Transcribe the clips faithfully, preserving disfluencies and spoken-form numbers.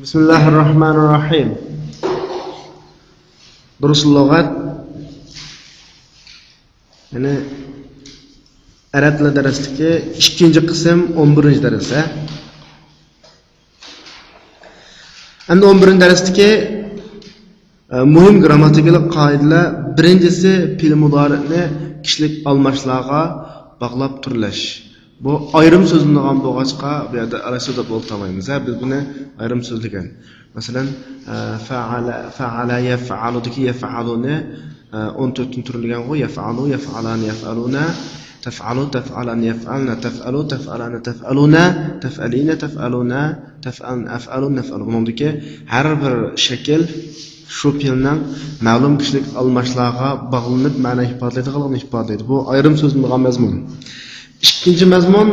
بسم الله الرحمن الرحيم. دۇرۇس لۇغەت، يەنى ئەرەب تىلى دەرسلىكى ئىككىنچى قىسىم، ئون بىرىنچى دەرس، ھە؟ ئەمدى ئون بىرىنچى دەرستىكى، ئە، مۇھىم گىرامماتىكىلىق قائىدىلەر. بىرىنچىسى، پېئىل مۇدارىئنى كىشىلىك ئالماشلارغا باغلاپ تۈرلەش. بۇ ئايرىم سۆزلىنىدىغان بولغاچقا، بۇ يەردە ئەلەشتۈرۈپ ئولتۇرمايمىز، ھە، بىز بۇنى ئايرىم سۆزلىگەن. مەسىلەن، ئە، فەئەلە، فەئەلە يەفئەلۇدىكى يەفئەلۇنى، ئە، ئون تۆتىنچى تۈرلىگەنغۇ، يەفئەلۇ، يەفئەلانى، يەفئەلۇنە، تەفئەلۇ، تەفئەلانى، يەفئەلنە، تەفئەلۇ، تەفئەلانە، تەفئەلۇنە، تەفئەلىنە، تەفئەلۇنە، تەفئەلنە، ئەفئەلۇ، نەفئەلۇ. بۇنىڭدىكى ھەر بىر شەكىل شۇ پېئىلنىڭ مەلۇم كىشىلىك ئالماشلارغا باغلىنىپ مەنە ئىپادىلەيدىغانلىقىنى ئىپادىلەيدۇ. بۇ ئايرىم سۆزلىنىدىغان مەزمۇن. ئىككىنچى مەزمۇن،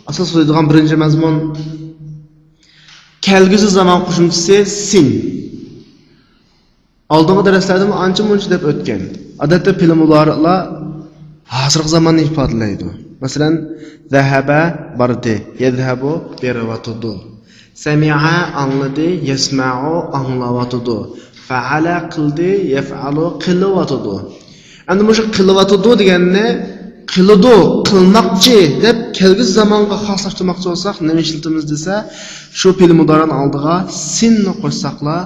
ئاساس سۆزلەيدىغان بىرىنچى مەزمۇن، كەلگۈسى زامان قوشۇمچىسى سىن. ئالدىنقى دەرسلەردىمۇ ئانچە-مۇنچە دەپ ئۆتكەن. ئادەتتە پېئىل مۇدارىئلار ھازىرقى زاماننى ئىپادىلەيدۇ. مەسىلەن، زەھەبە، باردى. يەزھەبۇ، بېرىۋاتىدۇ. سەمىئە، ئاڭلىدى. يەسمەئۇ، ئاڭلاۋاتىدۇ. فەئەلە، قىلدى. يەفئەلۇ، قىلىۋاتىدۇ. ئەمدى مۇشۇ قىلىۋاتىدۇ دېگەننى قىلىدۇ، قىلماقچى دەپ كەلگۈسى زامانغا خاسلاشتۇرماقچى بولساق، نېمە ئىشلىتىمىز دېسە، شۇ پېئىل مۇدارىئنىڭ ئالدىغا سىننى قوشساقلا،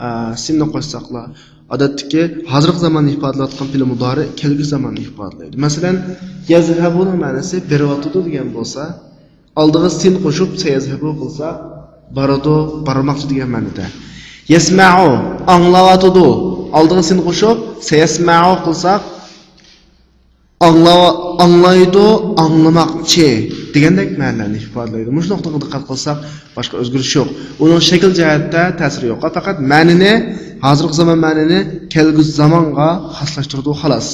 ئە، سىننى قوشساقلا، ئادەتتىكى ھازىرقى زاماننى ئىپادىلەۋاتقان پېئىل مۇدارىئ كەلگۈسى زاماننى ئىپادىلەيدۇ. مەسىلەن، يەزھەبۇنىڭ مەنىسى بېرىۋاتىدۇ دېگەن بولسا، ئالدىغا سىن قوشۇپ سەيەزھەبۇ قىلسا، بارىدۇ، بارماقچى دېگەن مەنىدە. يەسمەئۇ، ئاڭلاۋاتىدۇ. ئالدىغا سىن قوشۇپ سەيەسمەئۇ قىلساق، ئاڭلا-، ئاڭلايدۇ، ئاڭلىماقچى دېگەندەك مەنىلەرنى ئىپادىلەيدۇ. مۇشۇ نۇقتىغا دىققەت قىلساق، باشقا ئۆزگىرىش يوق. ئۇنىڭ شەكىل جەھەتتە تەسىرى يوق. پەقەت مەنىنى، ھازىرقى زامان مەنىنى كەلگۈسى زامانغا خاسلاشتۇرىدۇ، خالاس.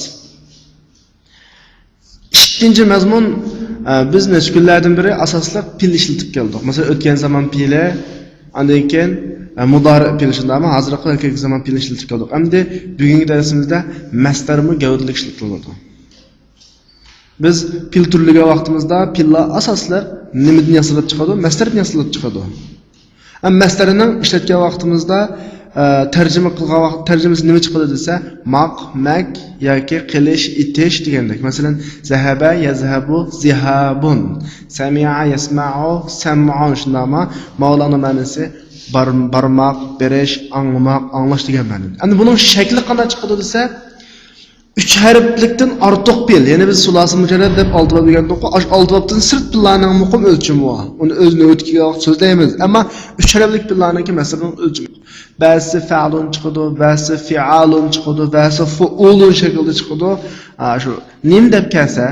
ئىككىنچى مەزمۇن، ئە، بىز نەچچە كۈنلەردىن بېرى ئاساسلىق پېئىل ئىشلىتىپ كەلدۇق. مەسىلەن، ئۆتكەن زامان پېئىلى، ئاندىن كېيىن، ئە، مۇدارىئ پېئىلى شۇنداقمۇ؟ ھازىرقى ۋە كېلەچەك زامان پېئىلىنى ئىشلىتىپ كەلدۇق. ئەمدى بۈگۈنكى دەرسىمىزدە مەسدەرمۇ گەۋدىلىك ئىشلىتىلىدۇ. بىز پېئىل تۈرلىگەن ۋاقتىمىزدا پېئىللار ئاساسلىق نېمىدىن ياسىلىپ چىقىدۇ؟ مەسدەردىن ياسىلىپ چىقىدۇ. ئەمما مەسدەرنىڭ ئىشلەتكەن ۋاقتىمىزدا، ئە، تەرجىمە قىلغان ۋاقىت تەرجىمىسى نېمە چىقىدۇ دېسە، ماق، مەك ياكى قىلىش، ئېتىش دېگەندەك. مەسىلەن، زەھەبە، يەزھەبۇ، زىھابۇن. سەمىئە، يەسمەئۇ، سەمئۇن. شۇنداقمۇ؟ ماۋۇلارنىڭ مەنىسى بار-، بارماق، بېرىش، ئاڭلىماق، ئاڭلاش دېگەن مەنىدە. ئەمدى بۇنىڭ شەكلى قانداق چىقىدۇ دېسە، ئۈچ ھەرپلىكتىن ئارتۇق پېئىل، يەنى بىز سۇلاسە مۇجەررەد دەپ ئالتە باب دېگەندۇققۇ، ئاشۇ ئالتە بابتىن سىرت پېئىللارنىڭ مۇقىم ئۆلچىمى بار. ئۇنى ئۆز نۆۋىتى كېلگەن ۋاقىت سۆزلەيمىز. ئەمما ئۈچ ھەرپلىك پېئىللارنىڭكى مەسىلىنىڭ ئۆلچىمى. بەزىسى فەئلۇن چىقىدۇ، بەزىسى فىئالۇن چىقىدۇ، بەزىسى فۇئۇلۇن شەكلىدە چىقىدۇ. ئا، شۇ نېمە دەپ كەلسە،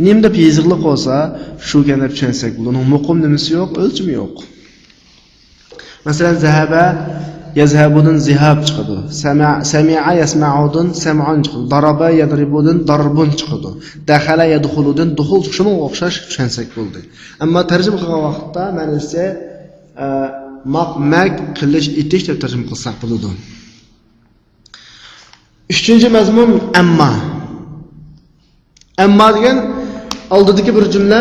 نېمە دەپ يېزىقلىق بولسا، شۇ گەپ دەپ چۈشەنسەك بولىدۇ. ئۇنىڭ مۇقىم نېمىسى يوق، ئۆلچىمى يوق. مەسىلەن، زەھەبە يەزھەبۇدىن زىھاب چىقىدۇ. سەمە-، سەمىئە يەسمەئۇدىن سەمئۇن چىقىدۇ. دارابە يەدرىبۇدىن داربۇن چىقىدۇ. دەخەلە يەدخۇلۇدىن دۇخۇل، شۇنىڭغا ئوخشاش چۈشەنسەك بولدى. ئەمما تەرجىمە قىلغان ۋاقىتتا مەنىسى، ئە، ماق، مەك، قىلىش، ئېتىش دەپ تەرجىمە قىلساق بولىدۇ. ئۈچىنچى مەزمۇن ئەمما. ئەمما دېگەن ئالدىدىكى بىر جۈملە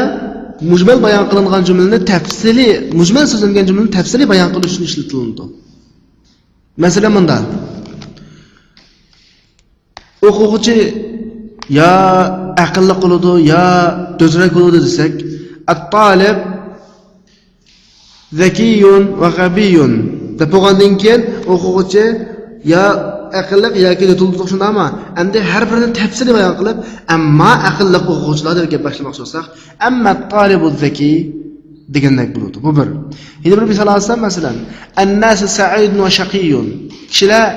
مۇجمەل بايان قىلىنغان جۈملىنى تەپسىلىي، مۇجمەل سۆزلەنگەن جۈملىنى تەپسىلىي بايان قىلىش ئۈچۈن ئىشلىتىلىدۇ. مەسىلەن، مۇنداق. ئوقۇغۇچى يا ئەقىللىق بولىدۇ، يا دۆزرەك بولىدۇ دېسەك، ئەت-تالىب زەكىيۇن ۋە غەبىيۇن دەپ بولغاندىن كېيىن، ئوقۇغۇچى يا ئەقىللىق ياكى دۆتۇلدۇق، شۇنداقمۇ؟ ئەمدى ھەر بىرىنى تەپسىلىي بايان قىلىپ، ئەمما ئەقىللىق ئوقۇغۇچىلار دەپ گەپ باشلىماقچى بولساق، ئەمما تالىبۇ زەكىي دېگەندەك بولىدۇ. بۇ بىر. يەنە بىر مىسال ئالسام، مەسىلەن، ئەنناسۇ سەئىدۇن ۋە شەقىيۇن. كىشىلەر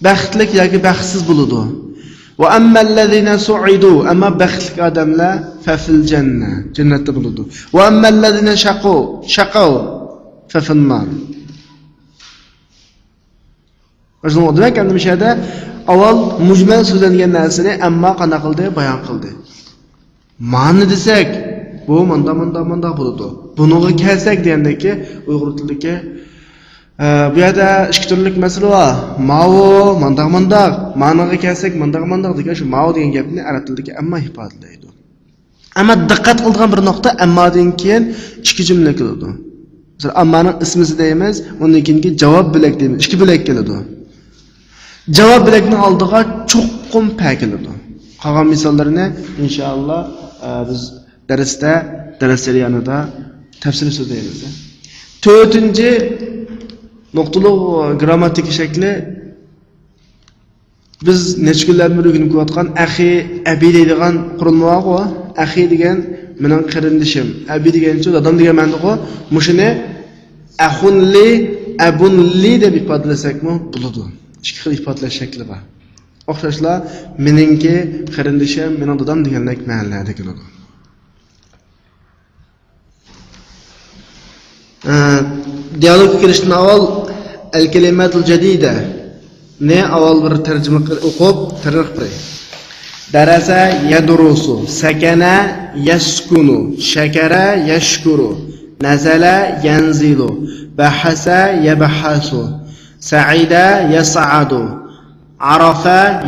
بەختلىك ياكى بەختسىز بولىدۇ. ۋە ئەممەللەزىنە سۇئىدۇ، ئەمما بەختلىك ئادەملەر فەفىل جەننە، جەننەتتە بولىدۇ. ۋە ئەممەللەزىنە شەقۇ، شەقەۋ، فەفىننار. شۇنىڭ دېمەك، ئەمدى مۇشۇ يەردە ئاۋۋال مۇجمەل سۆزلەنگەن نەرسىنى ئەمما قانداق قىلدى؟ بايان قىلدى. مانى دېسەك، بۇ مانداق، مانداق، مانداق بولىدۇ. بۇنىڭغا كەلسەك دېگەندەككى ئۇيغۇر تىلىدىكى، ئە، بۇ يەردە ئىككى تۈرلۈك مەسىلە بار. ماۋۇ مانداق، مانداق، مانىغا كەلسەك مانداق، مانداق دېگەن شۇ ماۋۇ دېگەن گەپنى ئەرەب تىلىدىكى ئەمما ئىپادىلەيدۇ. ئەمما دىققەت قىلىدىغان بىر نۇقتا، ئەممادىن كېيىن ئىككى جۈملە كېلىدۇ. مەسىلەن، ئاممانىڭ ئىسمىسى دەيمىز، ئۇندىن كېيىنكى جاۋاب بۆلەك دەيمىز. ئىككى بۆلەك كېلىدۇ. جاۋاب بۆلەكنىڭ ئالدىغا چوقۇم پە كېلىدۇ. قالغان مىساللىرىنى، ئىنشائاللا، ئە، بىز دەرستە، دەرس جەريانىدا تەپسىلىي سۆزلەيمىز. تۆتىنچى نۇقتىلىق گىرامماتىكا شەكلى. بىز نەچچە كۈنلەردىن بېرى ئۆگىنىپ كېلىۋاتقان ئەخى، ئەبى دەيدىغان قۇرۇلما بارغۇ. ئەخى دېگەن مېنىڭ قېرىندىشىم، ئەبى دېگەنچۇ دادام دېگەن مەنىدىغۇ. مۇشۇنى ئەخۇنلى، ئەبۇنلى دەپ ئىپادىلىسەكمۇ بولىدۇ. ئىككى خىل ئىپادىلەش شەكلى بار. ئوخشاشلا مېنىڭكى قېرىندىشىم، مېنىڭ دادام دېگەندەك مەنىلەردە كېلىدۇ. ئە، دىيالوگقا كىرىشتىن ئاۋۋال ئەل كەلىمەتۇل جەدىدە نى ئاۋۋال بىر تەرجىمە قىل-، ئوقۇپ، تەرجىمە قىلىپ بېرەي. دەرەسە يەدرۇسۇ، سەكەنە يەسكۇنۇ، شەكەرە يەشكۇرۇ، نەزەلە يەنزىلۇ، بەھەسە يەبھەسۇ، سەئىدە يەسئەدۇ، عرف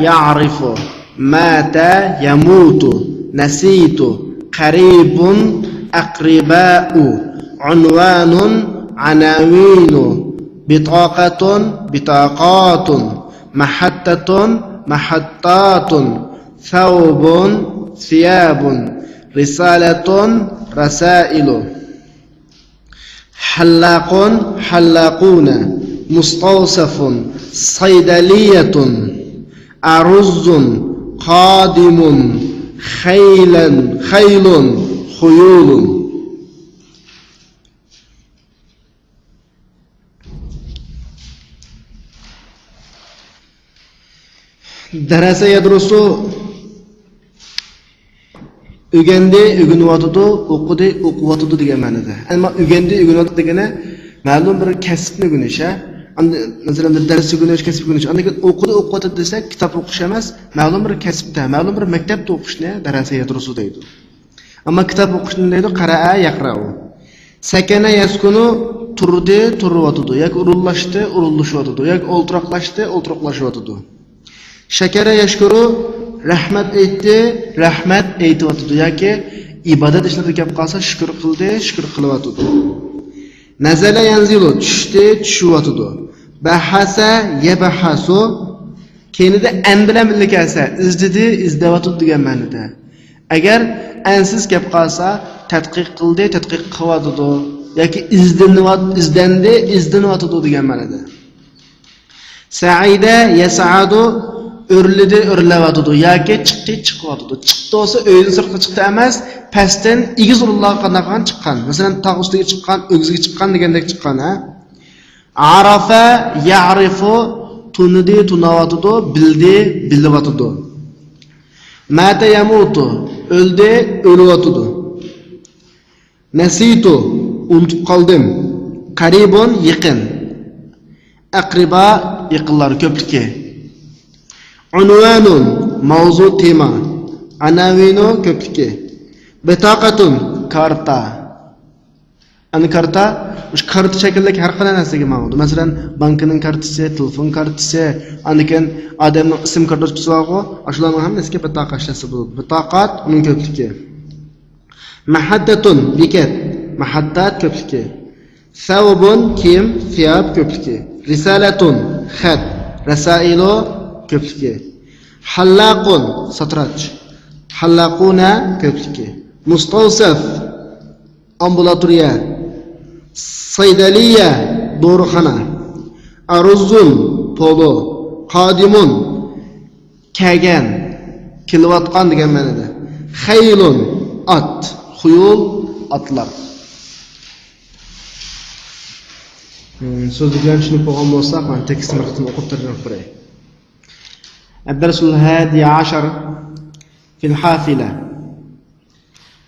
يعرف، مات يموت، نسيت، قريب، أقرباء، عنوان، عناوين، بطاقة، بطاقات، محطة، محطات، ثوب، ثياب، رسالة، رسائل. حلاق، حلاقون، مستوصف، صيدلية، أرز، قادم، خيلا، خيل، خيول. دەرەسە يەدرۇسۇ، ئۆگەندى، ئۆگىنىۋاتىدۇ، ئوقۇدى، ئوقۇۋاتىدۇ دېگەن مەنىدە. ئەمما ئۆگەندى، ئۆگىنىۋاتىدۇ دېگىنى مەلۇم بىر كەسىپنى ئۆگىنىش، ھە؟ ئەمدى، مەسىلەن، بىر دەرس ئۆگىنىش، كەسىپ ئۆگىنىش. ئاندىن كېيىن ئوقۇدى، ئوقۇۋاتىدۇ دېسەك، كىتاب ئوقۇش ئەمەس، مەلۇم بىر كەسىپتە، مەلۇم بىر مەكتەپتە ئوقۇشنى دەرەسە يەدرۇسۇ دەيدۇ. ئەمما كىتاب ئوقۇشنى دەيدۇ، قەرەئە يەقرەئۇ. سەكەنە يەسكۇنۇ، تۇردى، تۇرۇۋاتىدۇ. ياكى ئورۇنلاشتى، ئورۇنلىشىۋاتىدۇ. ياكى ئولتۇراقلاشتى، ئولتۇراقلىشىۋاتىدۇ. شەكەرە يەشكۇرۇ، رەھمەت ئېيتتى، رەھمەت ئېيتىۋاتىدۇ. ياكى ئىبادەت ئىشلىرىغا كەپ قالسا، شۈكۈر قىلدى، شۈكۈر قىلىۋاتىدۇ. نەزەلە يەنزىلۇ، چۈشتى، چۈشۈۋاتىدۇ. بەھەسە يەبھەسۇ، كەينىدە ئەن بىلەن بىللە كەلسە، ئىزدىدى، ئىزدەۋاتىدۇ دېگەن مەنىدە. ئەگەر ئەنسىز كەپ قالسا، تەتقىق قىلدى، تەتقىق قىلىۋاتىدۇ. ياكى ئىزدىنىۋات-، ئىزدەندى، ئىزدىنىۋاتىدۇ دېگەن مەنىدە. سەئىدە يەسئەدۇ، ئۆرلىدى، ئۆرلەۋاتىدۇ. ياكى چىقتى، چىقىۋاتىدۇ. چىقتى بولسا ئۆيدىن سىرتقا چىقتى ئەمەس، پەستىن ئېگىز ئورۇنلارغا قانداقلارغا چىققان. مەسىلەن، تاغ ئۈستىگە چىققان، ئۆگزىگە چىققان دېگەندەك چىققان، ھە؟ ئارافە يەئرىفۇ، تونۇدى، تونۇۋاتىدۇ، بىلدى، بىلىۋاتىدۇ. ماتە يەمۇتۇ، ئۆلدى، ئۆلۈۋاتىدۇ. نەسىتۇ، ئۇنتۇپ قالدىم. قەرىبۇن، يېقىن. ئەقرىبا، يېقىنلار كۆپلۈكى. ئۇنۋانۇن، ماۋزۇ، تېما. ئەنەۋىنۇ، كۆپلۈكى. بىتاقەتۇن، كارتا. ئەنە كارتا، مۇشۇ كارتا شەكىلدىكى ھەر قانداق نەرسىگە ماڭىدۇ. مەسىلەن، بانكىنىڭ كارتىسى، تېلېفون كارتىسى، ئاندىن كېيىن ئادەمنىڭ ئىسىم كارتوچكىسى بارغۇ، ئاشۇلارنىڭ ھەممىسىگە بىتاقا ئىشلەتسە بولىدۇ. بىتاقات، ئۇنىڭ كۆپلۈكى. مەھەددەتۇن، بېكەت. مەھەددات كۆپلۈكى. سەۋبۇن، كىيىم، سىياب كۆپلۈكى. رىسالەتۇن، خەت. رەسائىلۇ كۆپلۈكى. ھەللاقۇن، ساتىراچ. ھەللاقۇنە كۆپلۈكى. مۇستەۋسەف، ئامبۇلاتورىيە. سەيدەلىيە، دورىخانا. ئەرۇززۇن، پولۇ. قادىمۇن، كەلگەن، كېلىۋاتقان دېگەن مەنىدە. خەيلۇن، ئات. خۇيۇل، ئاتلار. ھىم، سۆزلىگەن چۈشىنىپ بولغان بولسا، مانا تېكىستنى بىر قېتىم ئوقۇپ تەرجىمە قىلىپ بېرەي. الدرس الحادي عشر في الحافلة.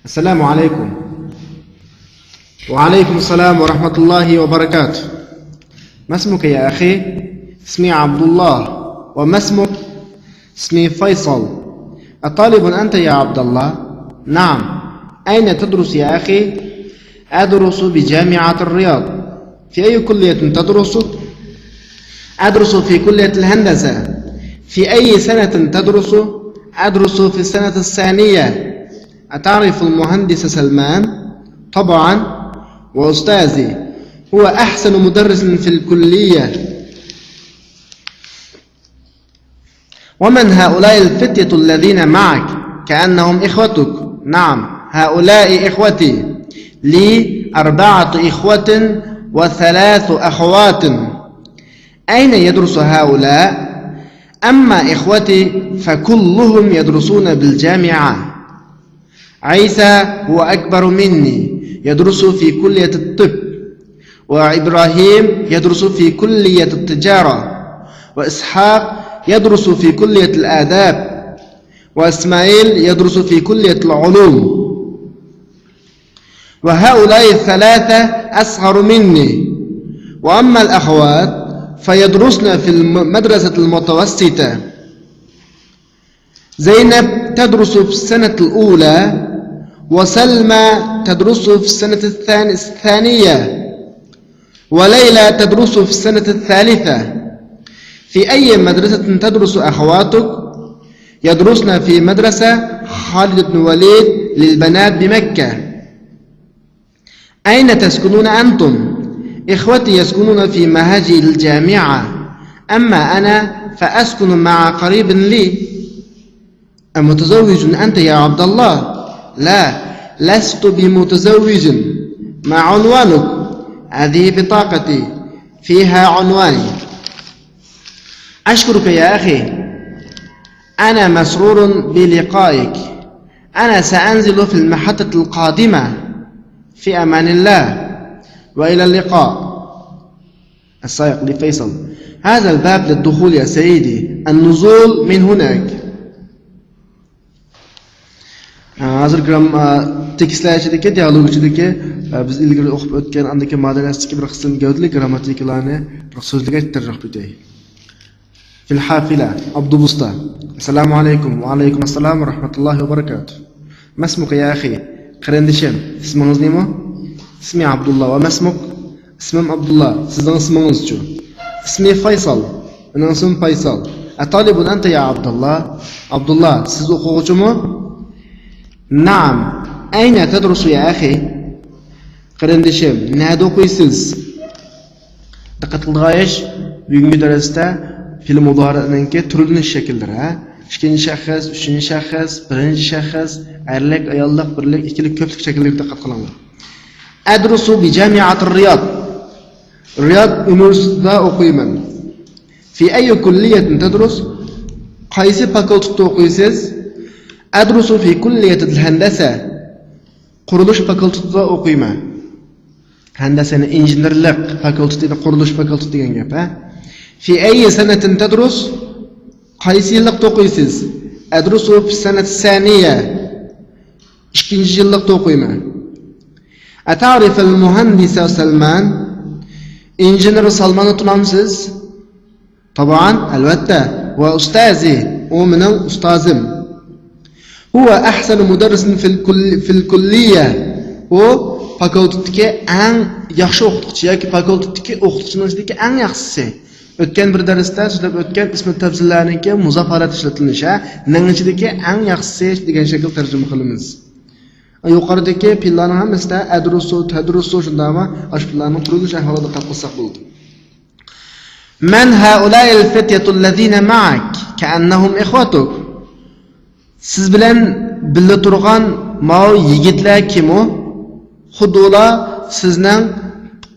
السلام عليكم. وعليكم السلام ورحمة الله وبركاته. ما اسمك يا أخي؟ اسمي عبد الله. وما اسمك؟ اسمي فيصل. أطالب أنت يا عبد الله؟ نعم. أين تدرس يا أخي؟ أدرس بجامعة الرياض. في أي كلية تدرس؟ أدرس في كلية الهندسة. في أي سنة تدرس؟ أدرس في السنة الثانية. أتعرف المهندس سلمان؟ طبعا. وأستاذي؟ هو أحسن مدرس في الكلية. ومن هؤلاء الفتية الذين معك؟ كأنهم إخوتك. نعم، هؤلاء إخوتي. لي أربعة إخوة وثلاث أخوات. أين يدرس هؤلاء؟ أما إخوتي فكلهم يدرسون بالجامعة. عيسى هو أكبر مني، يدرس في كلية الطب، وإبراهيم يدرس في كلية التجارة، وإسحاق يدرس في كلية الآداب، وإسماعيل يدرس في كلية العلوم. وهؤلاء الثلاثة أصغر مني، وأما الأخوات فيدرسن في المدرسة المتوسطة. زينب تدرس في السنة الأولى، وسلمى تدرس في السنة الثان-، الثانية، وليلى تدرس في السنة الثالثة. في أي مدرسة تدرس أخواتك؟ يدرسن في مدرسة خالد بن وليد للبنات بمكة. أين تسكنون أنتم؟ إخوتي يسكنون في مهاجر الجامعة، أما أنا فأسكن مع قريب لي. أمتزوج أنت يا عبد الله؟ لا، لست بمتزوج. ما عنوانك؟ هذه بطاقتي، فيها عنواني. أشكرك يا أخي، أنا مسرور بلقائك. أنا سأنزل في المحطة القادمة. في أمان الله، وإلى اللقاء. السائق لفيصل: هذا الباب للدخول يا سيدي، النزول من هناك. ھازىر گرام-، تېكىستلەر ئىچىدىكى، دىيالوگ ئىچىدىكى، بىز ئىلگىرى ئوقۇپ ئۆتكەن ئاندىكى مادەن ئەسلىدىكى بىر قىسىم گەۋدىلىك گرامماتىكىلارنى بىر سۆزلىگەچ تەرجىمە قىلىپ ئۆتەي. في الحافلة، ئاپتوبۇستا. السلام عليكم. وعليكم السلام ورحمة الله وبركاته. ما اسمك يا أخي؟ قېرىندىشىم، ئىسمىڭىز نېمە؟ اسمي عبد الله. وما اسمك؟ ئىسمىم ئابدۇللا. سىزنىڭ ئىسمىڭىزچۇ؟ اسمي فيصل. مېنىڭ ئىسمىم پايسال. أطالب أنت يا عبد الله؟ ئابدۇللا، سىز ئوقۇغۇچىمۇ؟ نعم. أين تدرس يا أخي؟ قېرىندىشىم، نەدە ئوقۇيسىز؟ دىققەت قىلىدىغان ئىش، بۈگۈنكى دەرستە پېئىل مۇدارىئنىڭكى تۈرلىنىش شەكىللىرى، ھە؟ ئىككىنچى شەخس، ئۈچىنچى شەخس، بىرىنچى شەخس، ئەرلىك، ئاياللىق، بىرلىك، ئىككىلىك، كۆپلۈك شەكىللىرىگە دىققەت قىلىڭلار. أدرس بجامعة الرياض. رىياد ئۇنىۋېرسىتېتىدا ئوقۇيمەن. في أي كلية تدرس؟ قايسى فاكۇلتېتتا ئوقۇيسىز؟ أدرس في كلية الهندسة. قۇرۇلۇش فاكۇلتېتىدا ئوقۇيمەن. ھەندەسە، يەنى ئىنژېنېرلىق فاكۇلتېتى، قۇرۇلۇش فاكۇلتېتى دېگەن گەپ، ھە؟ في أي سنة تدرس؟ قايسى يىللىقتا ئوقۇيسىز؟ أدرس في السنة الثانية. ئىككىنچى يىللىقتا ئوقۇيمەن. أتعرف المهندس سلمان؟ ئىنژېنېر سالماننى تونامسىز؟ طبعا، ئەلۋەتتە. وأستاذي، ئۇ مېنىڭ ئۇستازىم. هو أحسن مدرس في الكل-، في الكلية. ئۇ فاكۇلتېتتىكى ئەڭ ياخشى ئوقۇتقۇچى ياكى فاكۇلتېتتىكى ئوقۇتقۇچىنىڭ ئىچىدىكى ئەڭ ياخشىسى. ئۆتكەن بىر دەرستە سۆزلەپ ئۆتكەن ئىسمى تەپزىللەرنىڭكى مۇزاپ ھالەتتە ئىشلىتىلىشى، نىڭ ئىچىدىكى ئەڭ ياخشىسى دېگەن شەكىلدە تەرجىمە قىلىمىز. يۇقىرىدىكى پېئىللارنىڭ ھەممىسىدە ئەدرۇسۇ، تەدرۇسۇ شۇنداقمۇ ئاشۇ پېئىللارنىڭ تۈرلىنىش ئەھۋالىغا دىققەت قىلساق بولىدۇ. من هؤلاء الفتية الذين معك؟ كأنهم إخوتك. سىز بىلەن بىللە تۇرغان ماۋۇ يىگىتلەر كىم ئۇ؟ خۇددى ئۇلار سىزنىڭ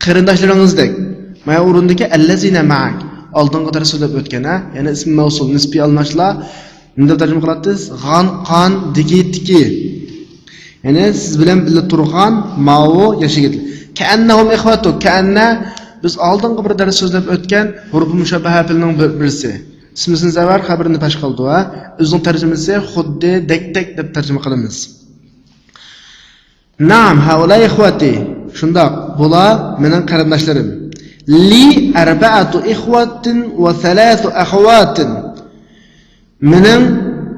قېرىنداشلىرىڭىزدەك. مانا ئورۇندىكى الذين معك. ئالدىنقى دەرس سۆزلەپ ئۆتكەن، ھە؟ يەنى ئىسمى مەۋسۇل، نىسبىي ئالماشلار. نېمە دەپ تەرجىمە قىلاتتىز؟ غان، قان، دىكى، تىكى. يەنى سىز بىلەن بىللە تۇرغان ماۋۇ ياش يىگىتلەر. كەئەننەھۇم ئىخۋەتۇك. كەئەننە بىز ئالدىنقى بىر دەرس سۆزلەپ ئۆتكەن ھۇرۇپى مۇشەببەھە پېئىلنىڭ بىر، بىرسى. ئىسمىسىنى زەۋەر، خەبىرىنى پەش قىلىدۇ، ھە؟ ئۆزىنىڭ تەرجىمىسى خۇددى، دەكتەك دەپ تەرجىمە قىلىمىز. نەئەم، ھەئۇلاء ئىخۋەتى. شۇنداق، بۇلار مېنىڭ قېرىنداشلىرىم. لى ئەربەئەتۇ ئىخۋەتىن ۋە سەلەسۇ ئەخەۋاتىن. مېنىڭ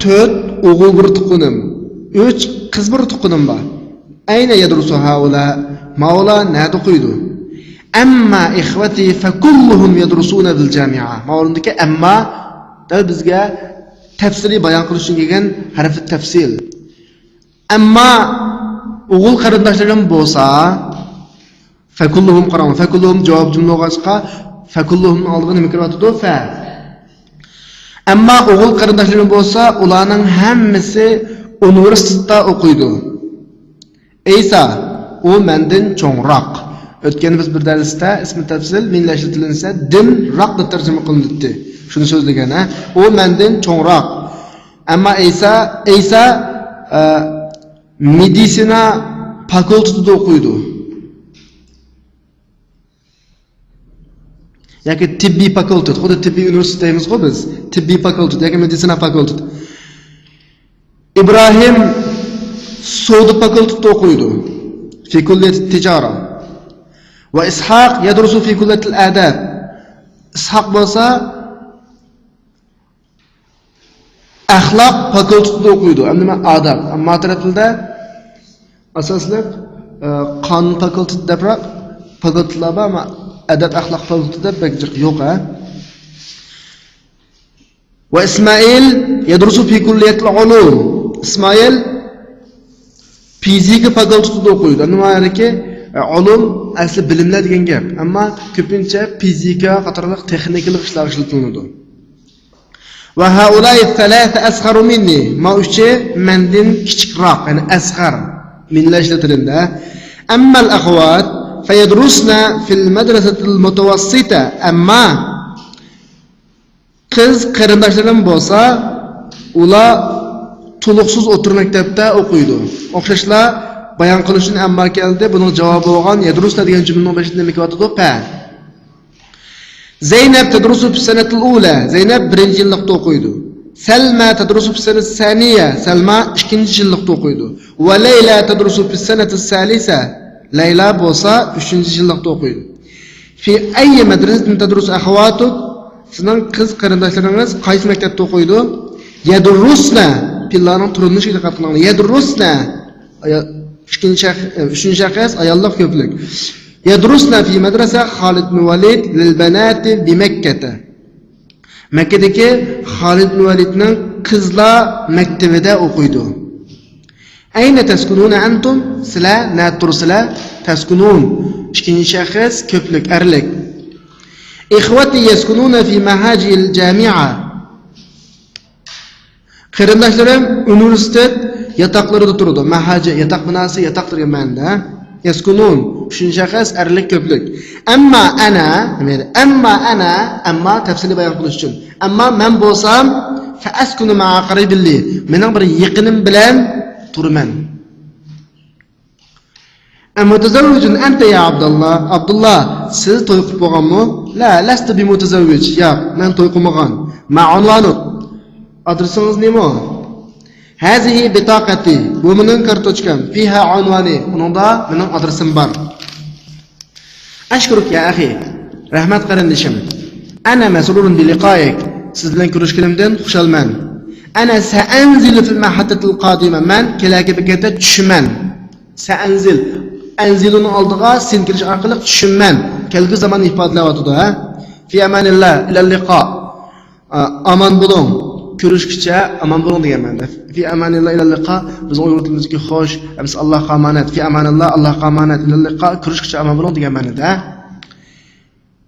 تۆت ئوغۇل بىر تۇغقىنىم، ئۈچ قىز بىر تۇغقىنىم بار. ئەينە يەدرۇسۇ ھەئۇلاء؟ ماۋۇلار نەدە ئوقۇيدۇ؟ ئەمما ئىخۋەتى فەكۇللۇھۇم يەدرۇسۇنە بىل جامىئە. ماۋۇلىرىدىكى ئەمما دەل بىزگە تەپسىلىي بايان قىلىش ئۈچۈن كەلگەن ھەرپى تەپسىل. ئەمما ئوغۇل قېرىنداشلىرىم بولسا، فكلهم، قاراڭ، فكلهم جاۋاب جۈملە بولغاچقا، فكلهم نىڭ ئالدىغا نېمە كىرىۋاتىدۇ؟ فە. ئەمما ئوغۇل قېرىنداشلىرىم بولسا، ئۇلارنىڭ ھەممىسى ئۇنىۋېرسىتېتتا ئوقۇيدۇ. ئەيسا، ئۇ مەندىن چوڭراق. ئۆتكەن بىز بىر دەرستە ئىسمى تەپسىل مىنلا ئىشلىتىلسە، دىن راق دەپ تەرجىمە قىلىنىدۇ. شۇنى سۆزلىگەن، ھە؟ ئۇ مەندىن چوڭراق. ئەمما ئەيسا، ئەيسا، ئە، مېدىتسىنا فاكۇلتېتىدا ئوقۇيدۇ. ياكى تېببىي فاكۇلتېت، خۇددى تېببىي ئۇنىۋېرسىتېت دەيمىزغۇ بىز. تېببىي فاكۇلتېت ياكى مېدىتسىنا فاكۇلتېت. ئىبراھىم سودا فاكۇلتېتىدا ئوقۇيدۇ. في كلية التجارة. وإسحاق يدرس في كلية الآداب. ئىسھاق بولسا ئەخلاق فاكۇلتېتىدا ئوقۇيدۇ. ئەمدى مەن ئادەپ. ئەمما تەرەپلىدە ئاساسلىق، ئە، قانۇن فاكۇلتېتى دەپرەك فاكۇلتېتلار بار، ئەمما ئەدەپ ئەخلاق فاكۇلتېتى دەپ بەك جىق يوق، ھە. وإسماعيل يدرس في كلية العلوم. ئىسمائىل فىزىكا فاكۇلتېتىدا ئوقۇيدۇ. ئەمدى مانا يەردىكى، ئە، ئۇلۇم ئەسلى بىلىملەر دېگەن گەپ. ئەمما كۆپىنچە فىزىكا قاتارلىق تېخنىكىلىق ئىشلارغا ئىشلىتىلىدۇ. وهؤلاء الثلاثة أصغر مني. ما ئۈچى مەندىن كىچىكراق، يەنى ئەسغەر. مىنلا ئىشلىتىلىدۇ. أما الأخوات فيدرسن في المدرسة المتوسطة. ئەمما قىز قېرىنداشلىرىم بولسا، ئۇلار تولۇقسىز ئوتتۇرا مەكتەپتە ئوقۇيدۇ. ئوخشاشلا بايان قىلىش ئۈچۈن ئەمما كەلدى. بۇنىڭ جاۋابى بولغان يەدرۇسنە دېگەن جۈملىنىڭ بېشىدا نېمە كېلىۋاتىدۇ؟ پە. زەينەپ تەدرۇسۇ فىسسەنەتىل ئۇلە. زەينەپ بىرىنچى يىللىقتا ئوقۇيدۇ. سەلمە تەدرۇسۇ فىسسەنەتىس سانىيە. سەلما ئىككىنچى يىللىقتا ئوقۇيدۇ. ۋە لەيلە تەدرۇسۇ فىسسەنەتىس سالىسە. لەيلا بولسا ئۈچىنچى يىللىقتا ئوقۇيدۇ. في أي مدرسة تدرس أخواتك؟ سىزنىڭ قىز قېرىنداشلىرىڭىز قايسى مەكتەپتە ئوقۇيدۇ؟ يدرسن. پېئىللارنىڭ تۇرۇلۇشىغا دىققەت قىلىڭلار. يدرسن. ئايا-، ئىككىنچى شەخ-، ئۈچىنچى شەخس، ئاياللىق كۆپلۈك. يدرسن في مدرسة خالد بن وليد للبنات بمكة. مەككىدىكى خالىد بىن ۋەلىدنىڭ قىزلار مەكتىۋىدە ئوقۇيدۇ. أين تسكنون أنتم؟ سىلەر نەدە تۇرىسىلەر؟ تسكنون. ئىككىنچى شەخس، كۆپلۈك، ئەرلىك. إخوتي يسكنون في مهاجر الجامعة. قېرىنداشلىرىم ئۇنىۋېرسىتېت ياتاقلىرىدا تۇرىدۇ. مەھاجە، ياتاق بىناسى، ياتاق دېگەن مەنىدە. يەسكۇنۇن، ئۈچىنچى شەخس، ئەرلىك كۆپلۈك. ئەمما ئەنە، نېمە دەيدۇ؟ ئەمما ئەنە، ئەمما تەپسىلىي بايان قىلىش ئۈچۈن. ئەمما مەن بولسام، فەئەسكۇنۇ مەئە قەرىبىللى، مېنىڭ بىر يېقىنىم بىلەن تۇرىمەن. أمتزوج أنت يا عبد الله؟ ئابدۇللا، سىز توي قىلىپ بولغانمۇ؟ لا، لست بمتزوج. ياق، مەن توي قىلمىغان. ما عنوانك؟ ئادرېسىڭىز نېمە؟ هذه بطاقتي. بۇ مېنىڭ كارتوچكام. فيها عنواني. ئۇنىڭدا مېنىڭ ئادرېسىم بار. أشكرك يا أخي. رەھمەت، قېرىندىشىم. أنا مسرور بلقائك. سىز بىلەن كۆرۈشكىنىمدىن خۇشالمەن. أنا سأنزل في المحطة القادمة. مەن كېلەركى بېكەتتە چۈشىمەن. سەئەنزىل. ئەنزىلۇنىڭ ئالدىغا سىن كېلىش ئارقىلىق چۈشىمەن. كەلگۈ زاماننى ئىپادىلەۋاتىدۇ، ھە؟ في أمان الله، إلى اللقاء. ئا، ئامان بولۇڭ. كۆرۈشكىچە ئامان بولۇڭ دېگەن مەنىدە. في أمان الله، إلى اللقاء. بىزنىڭ ئۇيغۇر تىلىمىزدىكى خوش، ئەمىسە ئاللاھقا ئامانەت. في أمان الله، ئاللاھقا ئامانەت، إلى اللقاء. كۆرۈشكىچە ئامان بولۇڭ دېگەن مەنىدە.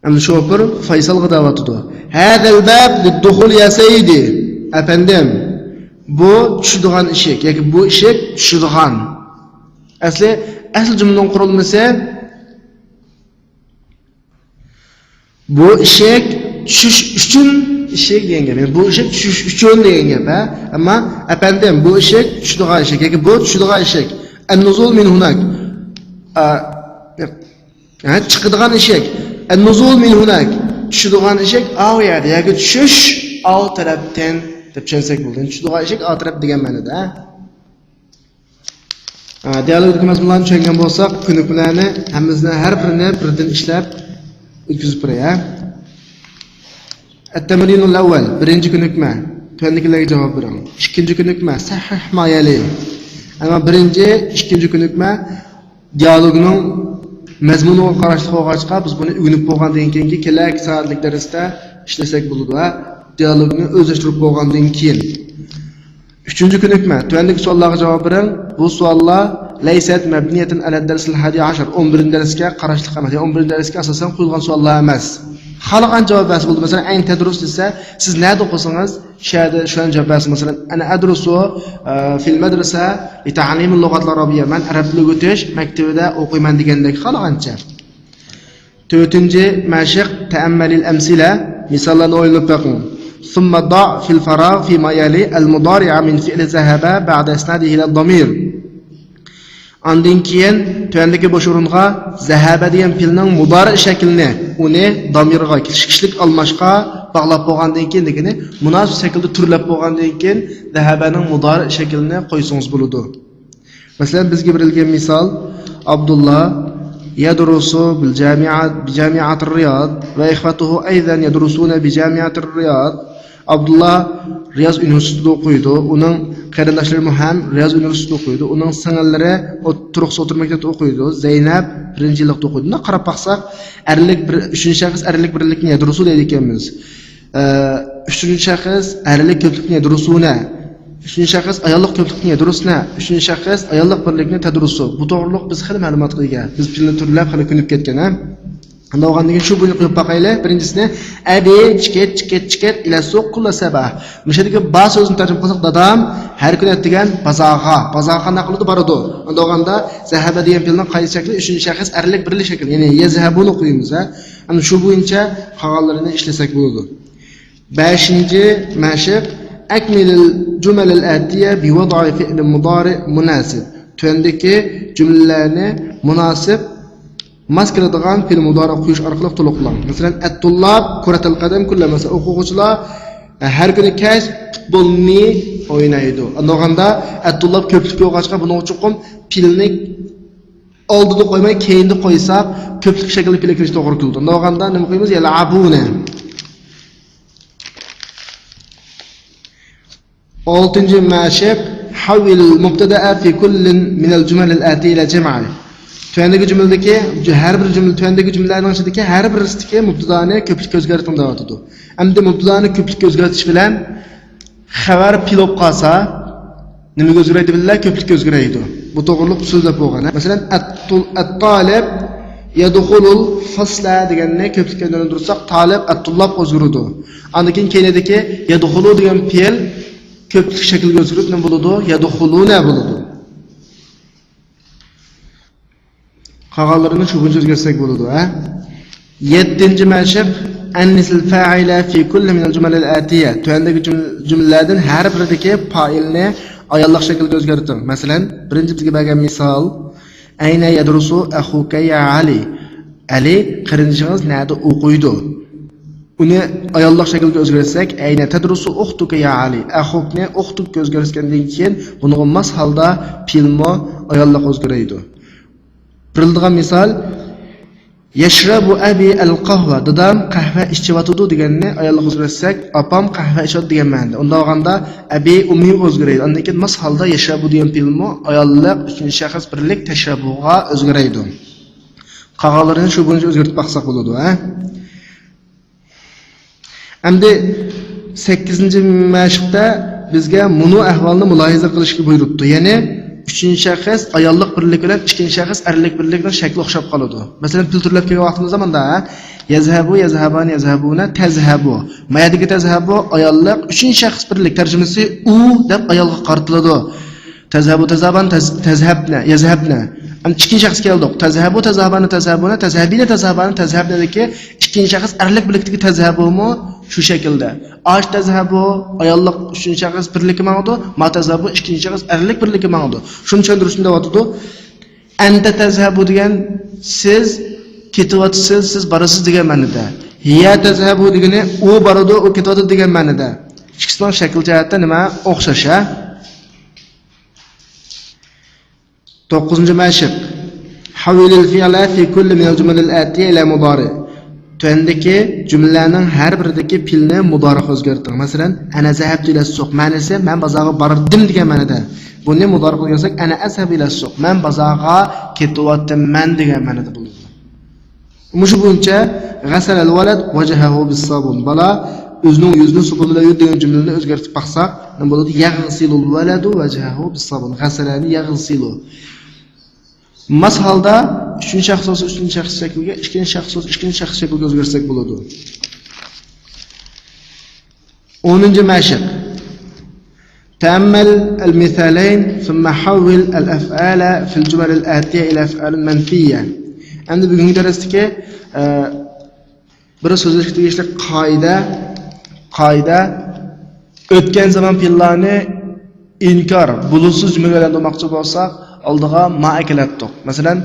ئەمدى شوپۇر فەيسالغا دەۋاتىدۇ. هذا الباب للدخول يا سيدي. ئەپەندىم، بۇ چۈشىدىغان ئىشىك ياكى بۇ ئىشىك چۈشىدىغان. ئەسلى، ئەسلى جۈملىنىڭ قۇرۇلمىسى، بۇ ئىشىك چۈشۈش ئۈچۈن ئىشىك دېگەن گەپ. يەنى بۇ ئىشىك چۈشۈش ئۈچۈن دېگەن گەپ، ھە؟ ئەمما ئەپەندىم، بۇ ئىشىك چۈشىدىغان ئىشىك ياكى بۇ چۈشىدىغان ئىشىك. النزول من هناك. ئا، ھە، چىقىدىغان ئىشىك. النزول من هناك. چۈشىدىغان ئىشىك ئاۋۇ يەردە. ياكى چۈشۈش ئاۋۇ تەرەپتىن دەپ چۈشەنسەك بولىدۇ. چۈشىدىغان ئىشىك ئاۋۇ تەرەپ دېگەن مەنىدە. ھە، دىيالوگدىكى مەزمۇنلارنى چۈشەنگەن بولساق، كۆنۈكمىلەرنى ھەممىسىنى، ھەر بىرىنى بىردىن ئىشلەپ ئۆتكۈزۈپ بېرەي، ھە. التمرين الأول، بىرىنچى كۆنۈكمە. تۆۋەندىكىلەرگە جاۋاب بېرىڭ. ئىككىنچى كۆنۈكمە، صحح ما يلي. ئەمما بىرىنچى، ئىككىنچى كۆنۈكمە دىيالوگنىڭ مەزمۇنىغا قاراشلىق بولغاچقا، بىز بۇنى ئۆگىنىپ بولغاندىن كېيىنكى كېلەركى سائەتلىك دەرستە ئىشلىسەك بولىدۇ، ھە. دىيالوگنى ئۆزلەشتۈرۈپ بولغاندىن كېيىن. ئۈچىنچى كۆنۈكمە، تۆۋەندىكى سوئاللارغا جاۋاب بېرىڭ. بۇ سوئاللار ليست مبنية على الدرس الحادي عشر. ئون بىرىنچى دەرسكە قاراشلىق ئەمەس. يەنى ئون بىرىنچى دەرسكە ئاساسەن قويۇلغان سوئاللار ئەمەس. خالىغانچە جاۋاب بەرسە بولىدۇ. مەسىلەن، أين تدرس دېسە، سىز نەدە ئوقۇسىڭىز، شۇ يەردە شۇ يەردە جاۋاب بەرسە، مەسىلەن، أنا أدرس، ئە، في المدرسة لتعليم اللغة العربية. مەن ئەرەب تىلى ئۆگىتىش مەكتىۋىدە ئوقۇيمەن دېگەندەك خالىغانچە. تۆتىنچى مەشىق، تەئەممەلىل ئەمسىلە، مىساللارنى ئويلىنىپ بېقىڭ. ثم ضع في الفراغ فيما يلي المضارع من فعل ذهب بعد إسناده إلى الضمير. ئاندىن كېيىن تۆۋەندىكى بوش ئورۇنغا زەھەبە دېگەن پېئىلنىڭ مۇدارىئ شەكلىنى، ئۇنى دامىرغا، كىشىلىك ئالماشقا باغلاپ بولغاندىن كېيىن دېگىنى مۇناسىپ شەكىلدە تۈرلەپ بولغاندىن كېيىن زەھەبەنىڭ مۇدارىئ شەكلىنى قويسىڭىز بولىدۇ. مەسىلەن، بىزگە بېرىلگەن مىسال، ئابدۇللا يەدرۇسۇ بىل جامىئە، بىجامىئەتىر رىياد ۋە ئىخۋەتۇھۇ ئەيزەن يەدرۇسۇنە بىجامىئەتىر رىياد. ئابدۇللا رىياز ئۇنىۋېرسىتېتىدا ئوقۇيدۇ، ئۇنىڭ قېرىنداشلىرىمۇ ھەم رىياز ئۇنىۋېرسىتېتىدا ئوقۇيدۇ، ئۇنىڭ سىڭىللىرى ئوت-، تۇرۇقسىز ئوتتۇرا مەكتەپتە ئوقۇيدۇ، زەينەپ بىرىنچى يىللىقتا ئوقۇيدۇ. بۇنداق قاراپ باقساق، ئەرلىك بىر، ئۈچىنچى شەخس ئەرلىك بىرلىكنى يەدرۇسۇ دەيدىكەنمىز. ئە، ئۈچىنچى شەخس ئەرلىك كۆپلۈكنى يەدرۇسۇنە. ئۈچىنچى شەخس ئاياللىق كۆپلۈكنى يەدرۇسنە. ئۈچىنچى شەخس ئاياللىق بىرلىكنى تەدرۇسۇ. بۇ توغرۇلۇق بىز خېلى مەلۇماتقا ئىگە. بىز پېئىلنى تۈرلەپ خېلى كۆنۈپ كەتكەن، ھە؟ ئاندىن بولغاندىن كېيىن شۇ بويىچە قويۇپ باقايلى. بىرىنچىسىنى، ئەبى چىكىت، چىكىت، چىكىت ئىلە سوق كۇللا سەباھ. مۇشۇ يەردىكى با سۆزىنى تەرجىمە قىلساق، دادام ھەر كۈنى ئەتىگەن بازارغا، بازارغا قانداق قىلىدۇ؟ بارىدۇ. ئاندىن بولغاندا، زەھەبە دېگەن پېئىلنىڭ قايسى شەكلى؟ ئۈچىنچى شەخس ئەرلىك بىرلىك شەكلى. يەنى يەزھەبۇنى ئوقۇيمىز، ھە؟ ئەنە شۇ بويىچە قالغانلىرىنى ئىشلىسەك بولىدۇ. بەشىنچى مەشىق، ئەكمىلىل جۇمەلىل ئەتىيە بىۋەدئى فىئلىن مۇدارىئ مۇناسىب. تۆۋەندىكى جۈملىلەرنى مۇناسىپ، ماس كېلىدىغان پېئىل مۇدارىئ قويۇش ئارقىلىق تولۇقلاڭ. مەسىلەن، ئەتتۇللاب كۇرەتەل قەدەم كۈللە. مەسىلەن، ئوقۇغۇچىلار ھەر كۈنى كەچ پۇتبولنى ئوينايدۇ. ئاندىن بولغاندا، ئەتتۇللاب كۆپلۈككە بولغاچقا، بۇنىڭغا چوقۇم پېئىلنى ئالدىدا قويماي، كەينىدە قويساق، كۆپلۈك شەكلىدە پېئىل كىرىشى توغرا كېلىدۇ. ئاندىن بولغاندا نېمە قويىمىز؟ يەلئەبۇنە. ئالتىنچى مەشىق، ھەۋۋىل مۇبتەدەئە فى كۇللىن مىنەل جۇمەلىل ئەتىيە ئىلە جەمئى. تۆۋەندىكى جۈملىدىكى، ھەر بىر جۈملە، تۆۋەندىكى جۈملىلەرنىڭ ئىچىدىكى ھەر بىرسىدىكى مۇبتەدانى كۆپلۈككە ئۆزگەرتىڭ دەۋاتىدۇ. ئەمدى مۇبتەدانى كۆپلۈككە ئۆزگەرتىش بىلەن خەۋەر پېئىل بولۇپ قالسا، نېمىگە ئۆزگىرەيدۇ بىللە؟ كۆپلۈككە ئۆزگىرەيدۇ. بۇ توغرۇلۇق سۆزلەپ بولغان. مەسىلەن، ئەتتۇل-، ئەتتالىب يەدخۇلۇل فەسلە دېگەننى كۆپلۈككە ئايلاندۇرساق، تالىب ئەتتۇللاب ئۆزگىرىدۇ. ئاندىن كېيىن كەينىدىكى يەدخۇلۇ دېگەن پېئىل كۆپلۈك شەكلىگە ئۆزگىرىپ نېمە بولىدۇ؟ يەدخۇلۇنە بولىدۇ. قالغانلىرىنى شۇ بويىچە ئۆزگەرتسەك بولىدۇ، ھە؟ يەتتىنچى مەشىق، ئەننىسىل فائىلە فى كۇللى مىنەل جۇمەلىل ئەتىيە. تۆۋەندىكى جۈم-، جۈملىلەردىن ھەر بىرىدىكى پائىلنى ئاياللىق شەكىلگە ئۆزگەرتىڭ. مەسىلەن، بىرىنچى بىزگە بەرگەن مىسال، ئەينە يەدرۇسۇ ئەخۇكە يا ئەلى. ئەلى، قېرىندىشىڭىز نەدە ئوقۇيدۇ؟ ئۇنى ئاياللىق شەكىلگە ئۆزگەرتسەك، ئەينە تەدرۇسۇ ئۇختۇكە يا ئەلى. ئەخۇكنى ئۇختۇككە ئۆزگەرتكەندىن كېيىن، بۇنىڭغا ماس ھالدا پېئىلمۇ ئاياللىق ئۆزگىرەيدۇ. بېرىلىدىغان مىسال، يەشرەبۇ ئەبى ئەل قەھۋە، دادام قەھۋە ئىچىۋاتىدۇ دېگەننى ئاياللىق ئۆزگەرتسەك، ئاپام قەھۋە ئىچىۋاتىدۇ دېگەن مەنىدە. ئۇنداق بولغاندا، ئەبى ئۇممى ئۆزگىرەيدۇ. ئاندىن كېيىن ماس ھالدا يەشرەبۇ دېگەن پېئىلمۇ ئاياللىق، ئۈچىنچى شەخس بىرلىك تەشرەبۇغا ئۆزگىرەيدۇ. قالغانلىرىنى شۇ بويىچە ئۆزگەرتىپ باقساق بولىدۇ، ھە؟ ئەمدى سەككىزىنچى مەشىقتە بىزگە مۇنۇ ئەھۋالنى مۇلاھىزە قىلىشقا بۇيرۇپتۇ. يەنى ئۈچىنچى شەخس ئاياللىق بىرلىك بىلەن ئىككىنچى شەخس ئەرلىك بىرلىكنىڭ شەكلى ئوخشاپ قالىدۇ. مەسىلەن، پېئىل تۈرلەپ كەلگەن ۋاقتىمىزدا ماندا، ھە؟ يەزھەبۇ، يەزھەبانى، يەزھەبۇنە، تەزھەبۇ. ما يەردىكى تەزھەبۇ ئاياللىق، ئۈچىنچى شەخس بىرلىك، تەرجىمىسى ئۇ دەپ ئايالغا قارىتىلىدۇ. تەزھەبۇ، تەزھەبان، تەز-، تەزھەبنە، يەزھەبنە. ئەمدى ئىككىنچى شەخسكە كەلدۇق. تەزھەبۇ، تەزھەبانى، تەزھەبۇنە، تەزھەبىنە، تەزھەبانى، تەزھەبنەدىكى ئىككىنچى شەخس ئەرلىك بىرلىكتىكى تەزھەبۇمۇ شۇ شەكىلدە. ئاش تەزھەبۇ، ئاياللىق ئۈچىنچى شەخس بىرلىكى ماڭىدۇ. ما تەزھەبۇ، ئىككىنچى شەخس ئەرلىك بىرلىكى ماڭىدۇ. شۇنى چۈشەندۈرۈشنى دەۋاتىدۇ. ئەنتە تەزھەبۇ دېگەن سىز كېتىۋاتىسىز، سىز بارىسىز دېگەن مەنىدە. ھىيە تەزھەبۇ دېگىنى ئۇ بارىدۇ، ئۇ كېتىۋاتىدۇ دېگەن مەنىدە. ئىككىسىنىڭ شەكىل جەھەتتە نېمە؟ ئوخشاش، ھە؟ توققۇزىنچى مەشىق. حولل الفعل في كل من الجمل الآتية إلى مضارع. تۆۋەندىكى جۈملىلەرنىڭ ھەر بىرىدىكى پېئىلنى مۇدارىئقا ئۆزگەرتىڭ. مەسىلەن، أنا ذهبت إلى السوق مەنىسى مەن بازارغا باردىم دېگەن مەنىدە. بۇنى مۇدارىئقا ئۆزگەرتسەك، أنا أذهب إلى السوق مەن بازارغا كېتىۋاتىمەن دېگەن مەنىدە بولىدۇ. مۇشۇ بويىچە غەسەلەل ۋەلەد ۋەجھەھۇ بىسسابۇن. بالا ئۆزىنىڭ يۈزىنى سوپۇن بىلەن يۇيدى دېگەن جۈملىنى ئۆزگەرتىپ باقساق، نېمە بولىدۇ؟ يەغسىلۇل ۋەلەدۇ ۋەجھەھۇ بىسسابۇن. غەسەلەنى يەغسىلۇ. ماس ھالدا ئۈچىنچى شەخس بولسا ئۈچىنچى شەخس شەكلىگە، ئىككىنچى شەخس بولسا ئىككىنچى شەخس شەكلىگە ئۆزگەرتسەك بولىدۇ. ئونىنچى مەشىق. تەمەل ئەل مىسالەين، سۇممە ھەۋۋىل ئەل ئەفئالە فىل جۇمەلىل ئەتىيە ئىلە ئەفئالىن مەنفىيە. ئەمدى بۈگۈنكى دەرستىكى، ئە، بىر سۆزلەشكە تېگىشلىك قائىدە، قائىدە، ئۆتكەن زامان پېئىللارنى ئىنكار، بولۇشسىز جۈملىگە ئايلاندۇرماقچى بولساق، ئالدىغا ما ئەكېلەتتۇق. مەسىلەن،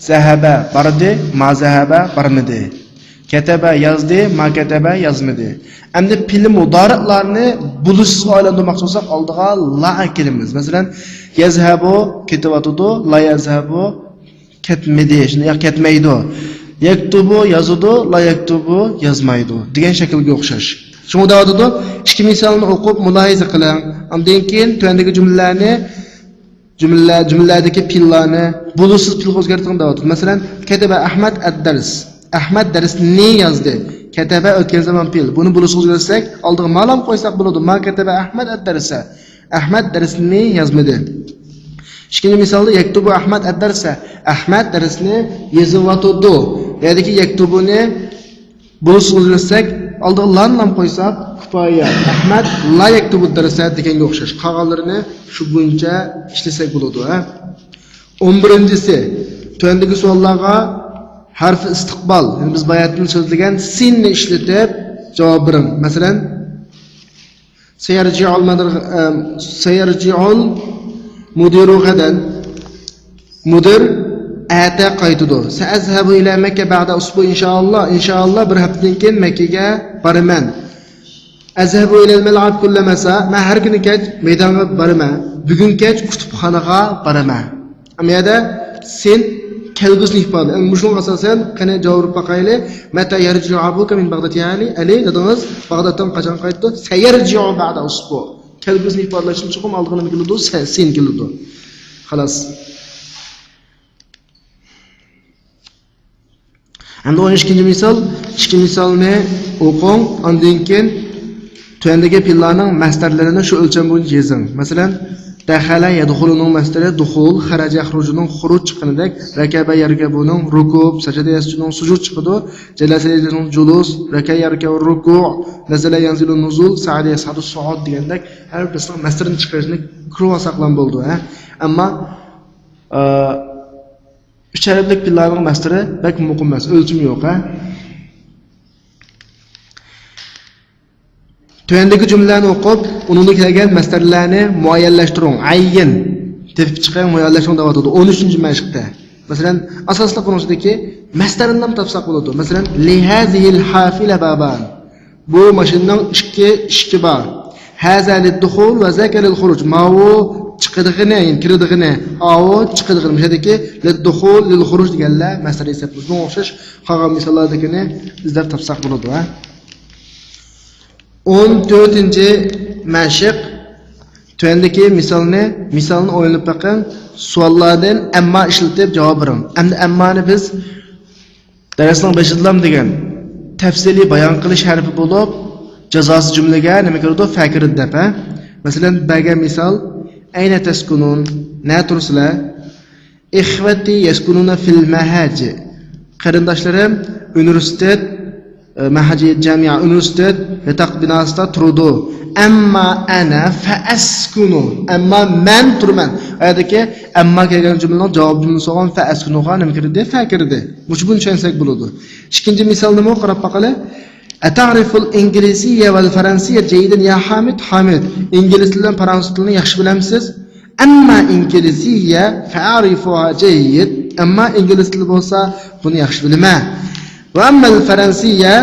زەھەبە، باردى، ما زەھەبە، بارمىدى. كەتەبە، يازدى، ما كەتەبە، يازمىدى. ئەمدى پېئىل مۇدارىئلارنى بولۇشسىزغا ئايلاندۇرماقچى بولساق، ئالدىغا لا ئەكېلىمىز. مەسىلەن، يەزھەبۇ، كېتىۋاتىدۇ، لا يەزھەبۇ، كەتمىدى، شۇنداق ياق كەتمەيدۇ. يەكتۇبۇ يازىدۇ، لا يەكتۇبۇ يازمايدۇ دېگەن شەكىلگە ئوخشاش. شۇڭا دەۋاتىدۇ، ئىككى مىسالنى ئوقۇپ مۇلاھىزە قىلىڭ. ئاندىن كېيىن تۆۋەندىكى جۈملىلەرنى، جۈملە، جۈملىلەردىكى پېئىللارنى بولۇشسىز پېئىلغا ئۆزگەرتىڭ دەۋاتىدۇ. مەسىلەن، كەتەبە ئەھمەد ئەد-دەرس. ئەھمەد دەرسنى يازدى. كەتەبە ئۆتكەن زامان پېئىل. بۇنى بولۇشسىز ئۆزگەرتسەك، ئالدىغا ما لام قويساق بولىدۇ. ما كەتەبە ئەھمەد ئەد-دەرسە. ئەھمەد دەرسنى يازمىدى. ئىككىنچى مىسالدا يەكتۇبۇ ئەھمەد ئەد-دەرسە. ئەھمەد دەرسنى يېزىۋاتىدۇ. بۇ يەردىكى يەكتۇبۇنى بولۇشسىز ئۆزگەرتسەك، ئالدىغا لانى لام قويساق، كۇپايە. ئەھمەد لا يەكتۇبۇ دەرسە دېگەنگە ئوخشاش. قالغانلىرىنى شۇ بويىچە ئىشلىسەك بولىدۇ، ھە. ئون بىرىنچىسى، تۆۋەندىكى سوئاللارغا ھەرپى ئىستىقبال، يەنى بىز باياتىن سۆزلىگەن سىننى ئىشلىتىپ جاۋاب بېرىڭ. مەسىلەن، سەيەرجىئۇل مەدىر-، ئەم، سەيەرجىئۇل مۇدىرۇ غەدەن. مۇدىر ئەتە قايتىدۇ. سەئەزھەبۇ ئىلە مەككە بەئدە ئۇسبۇ ئىنشائاللا. ئىنشائاللا بىر ھەپتىدىن كېيىن مەككىگە بارىمەن. ئەزھەبۇ ئىلەل مەلئەب كۇللە مەسا. مەن ھەر كۈنى كەچ مەيدانغا بارىمەن. بۈگۈن كەچ كۇتۇپخانىغا بارىمەن. ئەمما يەردە سىن كەلگۈسىنى ئىپادىلەيدۇ. ئەمدى مۇشۇنىڭغا ئاساسەن، قېنى جاۋاب بېرىپ باقايلى. مەتە يەرجىئۇ ئەبۇكە مىن باغداد يا ئەلى؟ ئەلى، دادىڭىز باغدادتىن قاچان قايتىدۇ؟ سەيەرجىئۇ بەئدە ئۇسبۇ. كەلگۈسىنى ئىپادىلەش ئۈچۈن چوقۇم ئالدىغا نېمە كېلىدۇ؟ سە-، سىن كېلىدۇ. خالاس. ئەمدى ئون ئىككىنچى مىسال، ئىككى مىسالنى ئوقۇڭ، ئاندىن كېيىن تۆۋەندىكى پېئىللارنىڭ مەسدەرلىرىنى شۇ ئۆلچەم بويىچە يېزىڭ. مەسىلەن، دەخەلە يەدخۇلۇنىڭ مەسدىرى دۇخۇل، خەرەجە يەخرۇجۇنىڭ خۇرۇج چىققىنىدەك، رەكەبە يەركەبۇنىڭ رۇكۇب، سەجەدە يەسجۇدنىڭ سۇجۇد چىقىدۇ، جەلەسە يەجلىسۇنىڭ جۇلۇس، رەكە يەركەئۇ رۇكۇ، نەزەلە يەنزىلۇ نۇزۇل، سەئەدە يەسئەدۇ سۇئۇد دېگەندەك ھەر بىرسىنىڭ مەسدىرىنى چىقىرىشنى كۆرۈۋالساقلا بولىدۇ، ھە. ئەمما، ئە، ئۈچ ھەرپلىك پېئىللارنىڭ مەسدىرى بەك مۇقىم ئەمەس، ئۆلچىمى يوق، ھە. تۆۋەندىكى جۈملىلەرنى ئوقۇپ، ئۇنىڭدا كەلگەن مەسدەرلەرنى مۇئەييەنلەشتۈرۈڭ. ئەييىن. تېپىپ چىقىڭ، مۇئەييەنلەشتۈرۈڭ دەۋاتىدۇ. ئون ئۈچىنچى مەشىقتە. مەسىلەن، ئاساسلىق بۇنىڭ ئىچىدىكى مەسدەرنى تاپساق بولىدۇ. مەسىلەن، لىھازىھىل ھافىلە بابان. بۇ ماشىنىنىڭ ئىككى ئىشىكى بار. ھازا لىددۇخۇل ۋە زاكا لىلخۇرۇج. ماۋۇ چىقىدىغىنى، يەنى كىرىدىغىنى. ئاۋۇ چىقىدىغىنى. مۇشۇ يەردىكى لىددۇخۇل، لىلخۇرۇج دېگەنلەر مەسدەر ھېسابلىنىدۇ. بۇنىڭغا ئوخشاش قالغان مىساللاردىكىنى ئىزدەپ تاپساق بولىدۇ، ھە. ئون تۆتىنچى مەشىق. تۆۋەندىكى مىسالنى، مىسالنى ئويلىنىپ بېقىڭ. سوئاللاردىن ئەمما ئىشلىتىپ جاۋاب بېرىڭ. ئەمدى ئەممانى بىز دەرسنىڭ بېشىدىلا دېگەن تەپسىلىي بايان قىلىش ھەرپى بولۇپ، جازاسى جۈملىگە نېمە كىرىدۇ؟ فە كىرىدۇ دەپ، ھە؟ مەسىلەن، بەرگەن مىسال، ئەينە تەسكۇنۇن؟ نە تۇرىسىلەر؟ ئىخۋەتى يەسكۇنۇنە فىل مەھەج. قېرىنداشلىرىم ئۇنىۋېرسىتېت، ئە، مەھەج، جامىئە، ئۇنىۋېرسىتېت ياتاق بىناسىدا تۇرىدۇ. ئەمما ئەنە فەئەسكۇنۇ. ئەمما مەن تۇرىمەن. ئۇ يەردىكى ئەمما كەلگەن جۈملىنىڭ جاۋاب جۈملىسى بولغان فەئەسكۇنۇغا نېمە كىردى؟ فە كىردى. مۇشۇ بۇنى چۈشەنسەك بولىدۇ. ئىككىنچى مىسالنىمۇ قاراپ باقايلى. ئەتەرىفۇل ئىنگلىزىيە ۋەل فەرەنسىيە جەيدەن يا ھامىد؟ ھامىد، ئىنگلىز تىلى بىلەن پارانسىز تىلىنى ياخشى بىلەمسىز؟ ئەمما ئىنگلىزىيە فەئەرىفۇھا جەيد. ئەمما ئىنگلىز تىلى بولسا بۇنى ياخشى بىلىمەن. ۋە ئەممەل فەرەنسىيە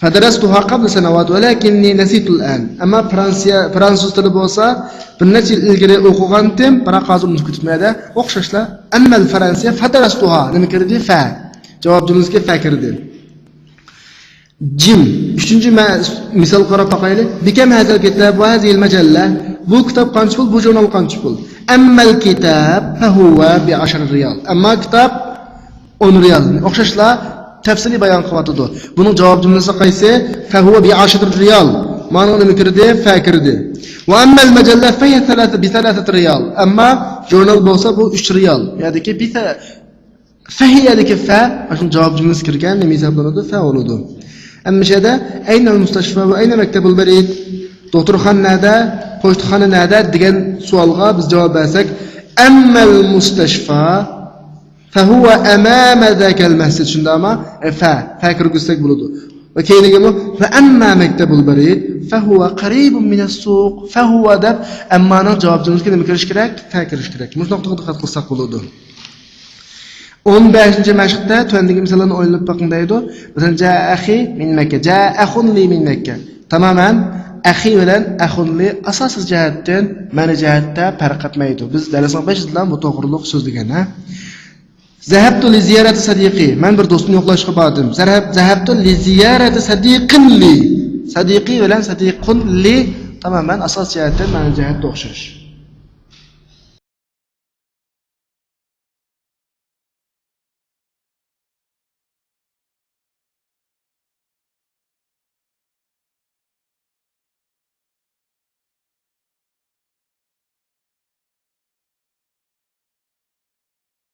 فەدەرەستۇھا قەبلە سەنەۋات ۋەلەكىننى نەسىتۇل ئەن. ئەمما فىرانسىيە، فىرانسۇز تىلى بولسا بىر نەچچە يىل ئىلگىرى ئوقۇغانتىم، بىراق ھازىر ئۇنتۇپ كېتىپمەن دە. ئوخشاشلا، ئەممەل فەرەنسىيە فەدەرەستۇھا. نېمە كىردى؟ فە. جاۋاب جۈملىسىگە فە كىردى. جىم. ئۈچىنچى مە-، مىسال قاراپ باقايلى. بىكەم ھازىل كىتاب ۋە ھازىل مەجەللە. بۇ كىتاب قانچە پۇل، بۇ ژۇرنال قانچە پۇل؟ ئەممەل كىتاب فەھۇۋە بىئەشرە رىيال. ئەمما كىتاب ئون رىيال. ئوخشاشلا تەپسىلىي بايان قىلىۋاتىدۇ. بۇنىڭ جاۋاب جۈملىسى قايسى؟ فەھۇۋە بىئەشرە رىيال. مانىڭ نېمە كىردى؟ فە كىردى. ۋە ئەممەل مەجەللە فەھىيە سەلاسە، بىسەلاسەتە رىيال. ئەمما ژۇرنال بولسا بۇ ئۈچ رىيال. يەنىكى بىر فە-، فە يەنىكى فە، شۇ جاۋاب جۈملىسى كىرگەن، نېمە ھېسابلىنىدۇ؟ فە بولىدۇ. ئەمما شۇ يەردە، ئەينەل مۇستەشفا ۋە ئەينە مەكتەبۇل بەرىد؟ دوختۇرخانا نەدە؟ پوچتىخانا نەدە؟ دېگەن سوئالغا بىز جاۋاب بەرسەك، ئەممەل مۇستەشفا فەھۇۋە ئەمامە زاكەل مەسجىد، شۇنداقمۇ؟ ئە، فە، فە كىرگۈزسەك بولىدۇ. ۋە كەينىگىمۇ، ۋە ئەمما مەكتەبۇل بەرىد فەھۇۋە قەرىبۇن مىنەس سۇق. فەھۇۋە دەپ، ئەممانىڭ جاۋاب جۈملىسىگە نېمە كىرىش كېرەك؟ فە كىرىش كېرەك. مۇشۇ نۇقتىغا دىققەت قىلساق بولىدۇ. ئون بەشىنچى مەشىقتە تۆۋەندىكى مىساللارنى ئويلىنىپ بېقىڭ دەيدۇ. مەسىلەن، جا ئەخى مىن مەككە، جا ئەخۇن لى مىن مەككە. تامامەن ئەخى بىلەن ئەخۇن لى ئاساسىي جەھەتتىن، مەنە جەھەتتە پەرق ئەتمەيدۇ. بىز دەرسنىڭ بېشىدىلا بۇ توغرۇلۇق سۆزلىگەن، ھە؟ زەھەبتۇ لى زىيارەتى سەدىقى. مەن بىر دوستۇمنى يوقلاشقا باردىم. زەھەب-، زەھەبتۇ لى زىيارەتى سەدىقىن لى. سەدىقى بىلەن سەدىقۇن لى تامامەن ئاساسىي جەھەتتىن، مەنە جەھەتتە ئوخشاش.